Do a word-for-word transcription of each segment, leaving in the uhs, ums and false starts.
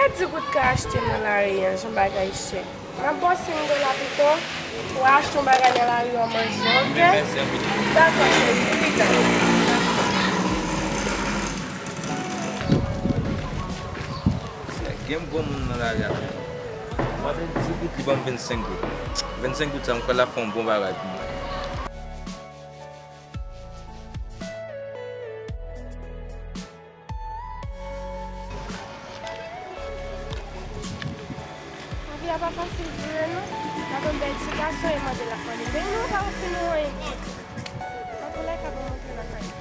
Di kout ka achte nan lari an, jan bagay chè. M ap ba w senk dola pito, w a achte yon bagay nan lari an, manje, oke? Mèsi anpil. Dakò, cheri, pou pita. Gen gwo moun nan lari a. M ap di kout, li ban m vennsenk goud. Vennsenk goud sa, m kwè l ap fè yon bon bagay pou mwen. Lavi a pa fasil vre non. Gade yon bèl ti gason, e mande l ap mande. Men nou pa fin wè anyen ditou. Antoulèka, bon, m antre lakay mwen.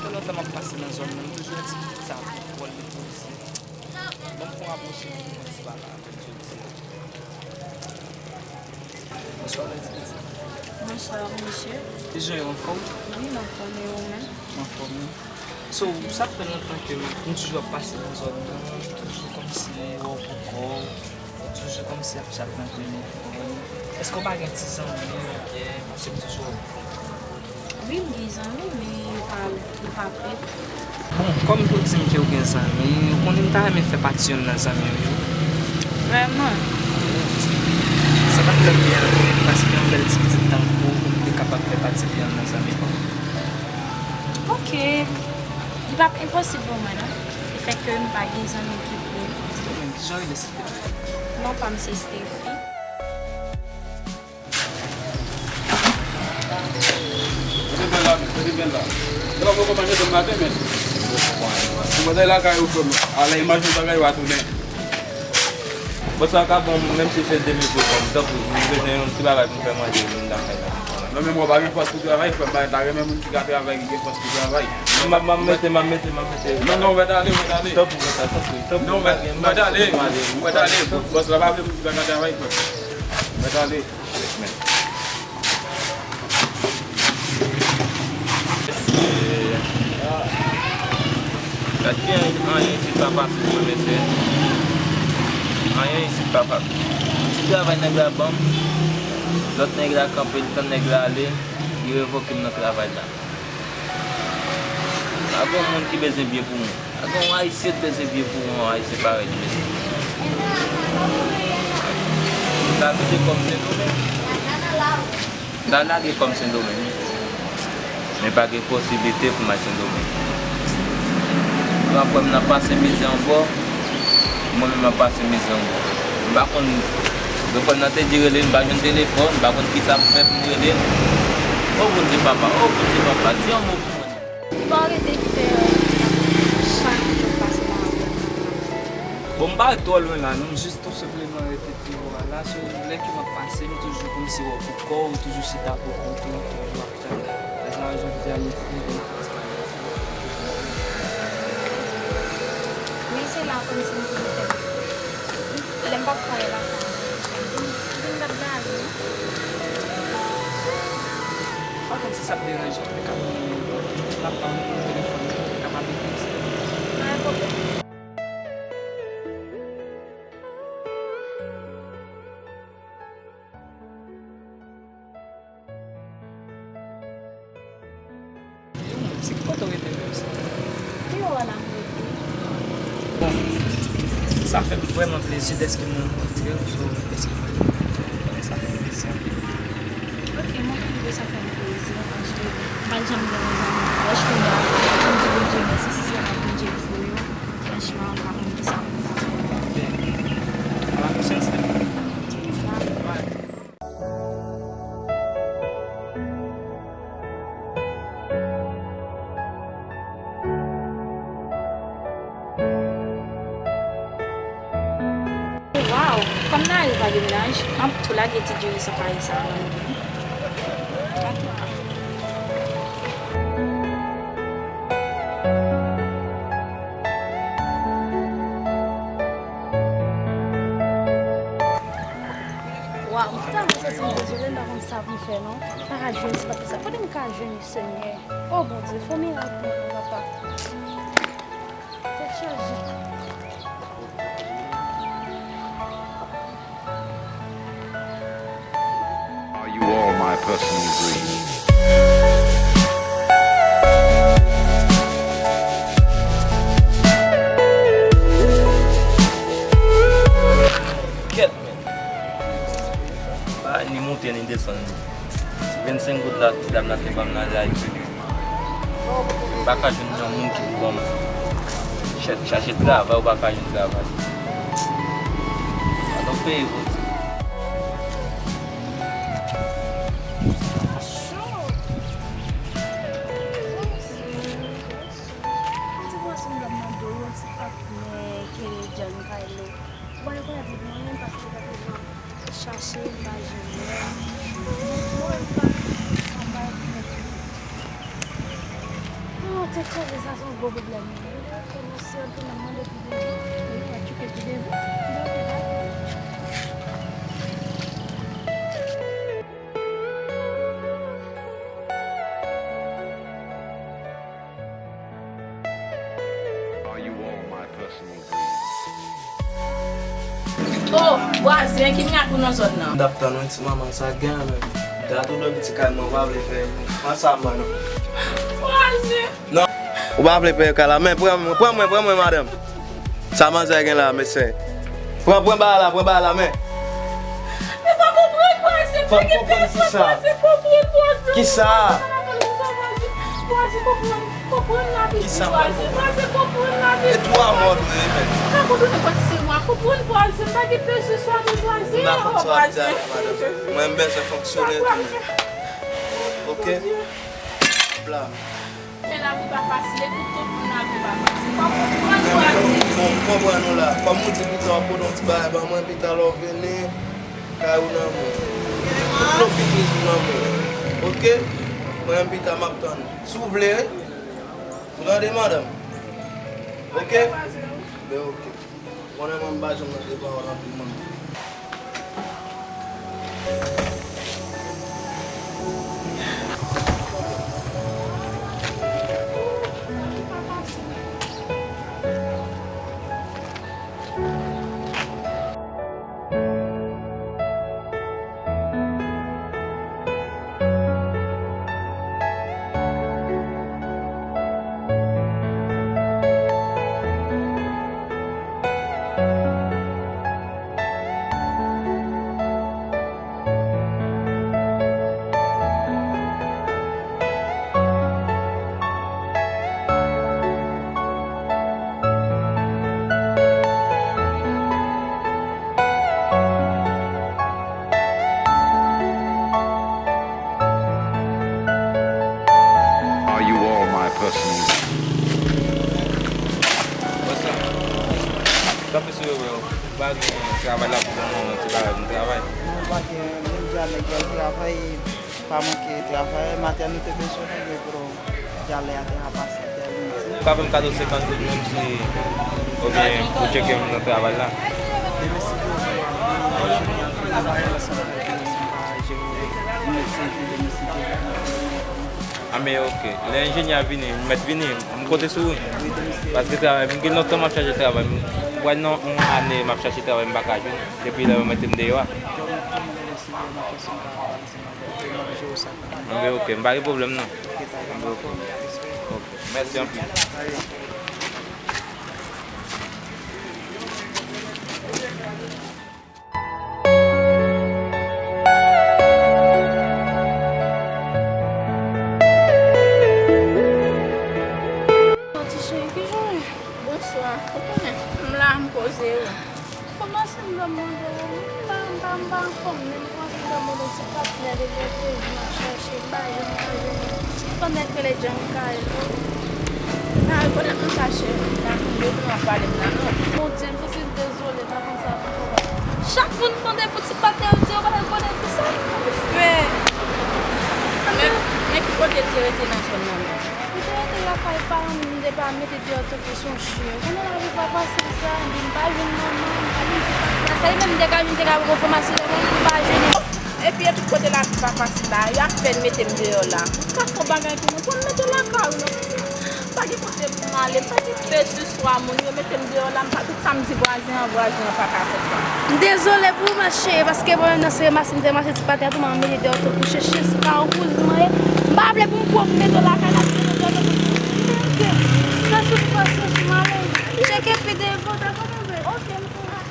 Tout lòt lè m ap pase nan zòn nan, m toujou wè ti pitit sa ap pran pòz li poze. Ban m fè yon apwoche pou mwen, se pa la, jodi a. Bonswa, bèl ti pitit. Bonswa, mesye. Kijan yo, anfòm? Wi, m anfòm, e ou menm? M anfòm, wi. So, sa fè lontan ke m toujou ap pase nan zòn nan, toujou kòmsi wè w pou kò w, toujou kòmsi ap chat nan telefòn. Èske w pa gen ti zanmi oubyen, paske m toujou wè w pou kò w? Wi, m gen zanmi, men yo pa, yo pa prè. Bon, kòm ou di m ke w gen zanmi, ou konnen m ta renmen fè pati youn nan zanmi w yo. Vrèman? Sa t ap fè m byen anpil, paske yon bèl ti pitit tankou w, pou m te kapab fè pati de youn nan zanmi pa w. Oke. Li p ap enposib pou mwen, non. Lefètke m pa gen zanmi ki prè. Ou menm, kijan w rele, silvouplè? Non pa m se Steffi. Mete bèl la, mete bèl la. Yo pa poko manje demen maten, men. Bon, bagay lakay ou, frè m. Ala imaj nou bagay yo a tounen. Bon, sa ka bon, menm si se demi goud, bon, tanpri, m bezwen yon ti bagay pou m fè manje, m vin lakay la. Non, men mwen pa gen fòs pou travay, frè m, m ta renmen moun ki ka travay, ki gen fòs pou travay. M ap, m ap mete, m ap mete, m ap mete. Non, non, ou mèt ale, ou mèt ale. Tanpri, frè, tanpri, tanpri. Non, ou mèt, ou mèt ale, ou mèt ale. Bòs la pa vle moun ki pa ka travay, frè m. Ou mèt ale. Yes, man. Gad ki anyen isit pa fasil vre, mesye. Anyen isit pa fasil. Ti travay nèg la ban m, lòt nèg la kanpe, l tann nèg la ale, li revoke m nan travay la. Pa gen moun ki bezwen byen pou mwen. Pa gen yon Ayisyen ki bezwen byen pou yon Ayisyen parèy li, mesye. M ta kite kò m Sendomeng. M ta lage kò m Sendomeng. Men pa gen posiblite pou m al Sendomeng. Gran frè m nan pase mizè yon bò, mwen menm m ap pase mizè yon bò. M pa konn, gran frè m nan te di rele m, m pa jwenn telefòn, m pa konn kisa m fè pou m rele l. O Bondye papa, o Bondye papa, di yon mo pou mwen. Ou pa rete fè chak jou pase nan avè. Bon, m pa ret twò lwen la non, m jis tou senpleman rete pi wo a la, so lè ke m ap pase, m toujou kòmsi wè w pou kò w, ou toujou chita pou kont ou, toujou ap tann. Lè sa a, jodi a, nou fin vin fatige. Men se la kòmsi m toujou fè. Lè m p ap fè anyen lakay mwen, m vin, m vin gad lari, wi. Pa konn si sa ap deranje w, m te ka ban w, m ap ba w nimewo telefòn mwen, ou kapab ekri m, silvouplè. Pa gen pwoblèm. Yo, mwen, se ki kote w rete menm sa? Pi wo a la m rete. Bon, sa fè m vrèman plezi dèske m rankontre w, so, èske mwen, sa fè m plezi anpil. Ok, mwen tou tou sa fè m plezi, paske m pa t janm gen yon zanmi pwòch, kounye a, m di Bondye mèsi, si se pa Bondye ki voye w, franchman, m pa konn kisa pou m ta fè. Ok. A la pwochèn, Steph. Bye. Waw! Kòm Nari pa gen mennaj, m ap tou lage ti diri san pari sa a nan men l. Fè non, m pa ka jwenn ti papye sa. Kote m ka jwenn li, Senyè? O Bondye, fè yon mirak pou mwen, papa. Tèt chaje. Are you all my personal dreams? Kèt, men. Ba, ni monte, ni desann. Vennsenk goud la, ti dam nan te ban m nan la, epi m pa ka jwenn yon moun ki pou ban m chèk chache travay, ou pa ka jwenn travay. Sa donk peye pou di. Ti bwè sou m ap mande w yon ti patnè ke John Carlo. Ou pa rekonèt li pou mwen menm paske li pa bezwen chache, li pa janm wè m. Mwen pa sanba rekonèt li. Oh, tèt chaje, sa se yon gwo pwoblèm. Mèsi anpil, m ap mande pou devan. Li pa tchouke pou devan. Bon, ok, dakò. Are you all my personal dreams? Oh, vwazen, ki mirak ou nan zòn nan? M t ap tann wi ti manman, sa k gen menm? M ta tou dòmi ti kay mwen, ou pa vle fè ansanm non. Vwazen! Non, ou pa vle peye kay la, men pran mwen, pran mwen, pran mwen, madanm. Sa manzè gen la, mesye? Pran, pran bagay la, pran bagay la, men. Men fò konprann, vwazen, fò konprann kisa? Vwazen, konprann, vwazen. Kisa? Vwazen, konprann, konprann lavi, vwazen, vwazen, konprann lavi. E twa mò dwe, men. Ou ka konprann nenpòt se mwa, konprann, vwazen, pa gen pèsonn swa de vwazen. M pa konn sa w ap di a la, madanm. Mwen, m bezwen fonksyone tou. Ok? Bla. Men lavi pa fasil, e pou tout moun lavi pa fasil. Fò konprann, vwazen. Bon, m konprann ou la. Kòm ou di, pita w pote yon ti bagay ban mwen, pita lè w vini, kay ou nan men w. Tout lòt biznis ou nan men w. Ok? Mwen menm pita m ap tann ou. Si w vle, wi. Ou tande, madanm? Ok? Ben, ok. Konnen mwen m pa janm nan de pawòl anpil, mwen. Are you all my personal? What's up? Sa fè sou yo, bro. Pa gen travay la pou mwen, ti bagay pou travay. Non, pa gen, menm jan nèg yo travay, pa manke travay, maten nou te bezwen nèg yo pou Dyalè a te ka pase, te al midi. Ou ka fè m kado senkant goud menm si, oubyen pou tcheke m nan travay la? Demen si Dye vle, m ap travay ansanm avèk yo, si m pa jere, m mèt sèvi demen si Dye vle. A men ok, lè enjenyè a vini, m mèt vini, m konte sou ou. Paske travay, m gen lontan m ap chache travay, m pral nan yon ane m ap chache travay, m pa ka jwenn, depi lè yo mete m deyò a. Anben, ok, m pa gen pwoblèm non. Anben, ok. Ok, mèsi anpil. Ti cheri, kijan w ye? Bonswa. Ou konnen, m la, m poze wi. Fò m pase m ban m mande w, m pa, m pa, m pa anfòm menm, m panse m ban m mande w ti patnè de vètè, m ap chache, m pa jwenn, m pa jwenn. Pandan k rele John Carlo. M pa rekonèt non sa cheri, m pa konn de ki w ap pale m la non. Bondye, m santi m dezole, m pa konn sa pou m fè. Chak moun m mande pou ti patnè, yo di yo pa rekonèt li sa. Fè. Men, men ki kote li te rete nan zòn nan menm? M te rete lakay paran m, m te pa mete deyò tankou se yon chyen. Konnen lavi pa fasil sa, epi m pa jwenn manman, m pa jwenn ti patnè. Se li menm m te ka jwenn, m te ka pran fòmasyon, men m pa jwenn. Epi, epi kote lavi pa fasil la, y ap pèn mete m deyò la. M ka fè yon bagay pou mwen, pou m mete lakay ou non. Pa gen kote pou m ale, m pa gen bezwen swa moun, yo mete m deyò la, m pa, tout sa m di vwazen an, vwazen an pa ka konprann. M dezole pou ou, ma cheri, paske mwen menm nan se remache m te remache ti patè a tou, m al mete deyò tou pou chèche, se pa yon kouzin mwen ye. M pa vle pou m pwofite de lakay la, pou m mete deyò tou pou chèche. Fè soufrans, soufrans, m ale. Tcheke pi devan, dakò, bebe? Ok, m konprann.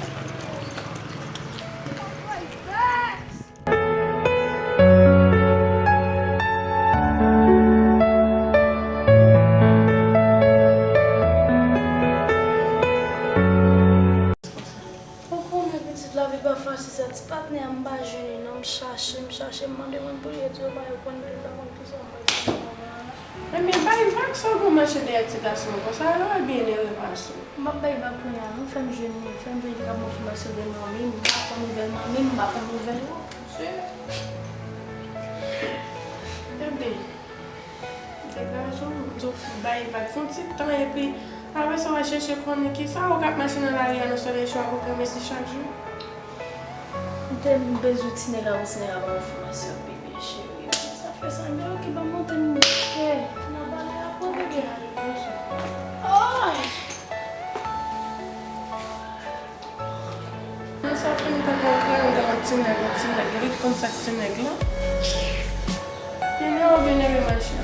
Ou konnen pitit lavi pa fasil sa, ti patnè a m pa jwenn li non, m chache, m chache, m mande moun pou l ede, yo pa reponn, m pa konn kisa m pral fè. Ebyen, bay vag sa w gen w mache dèyè ti gason an konsa, yo ap byen ere pase w. M ap bay vag kounye a non, fè m jwenn li, fè m jwenn li k ap ofri m sou de manmi m, m pa konn nouvèl manmi m, m pa konn nouvèl ou. Ebyen, degaje w, m di w bay vag, fè yon ti tan, epi apre sa w a chèche konnen kisa ou k ap mache nan lari a nan solèy cho a pou pran mesi chak jou. M te bezwen ti nèg la pou ti nèg la ban m enfòmasyon, bebe cheri. Sa fè sa, men oke, ban m monte m kè. N a pale apre, bebe. Ay! Nan sa fini tankou yon kreyòl, gen yon ti nèg, yon ti nèg, gen li konn sa k ti nèg la. Byen ere, byen ere, ma chè.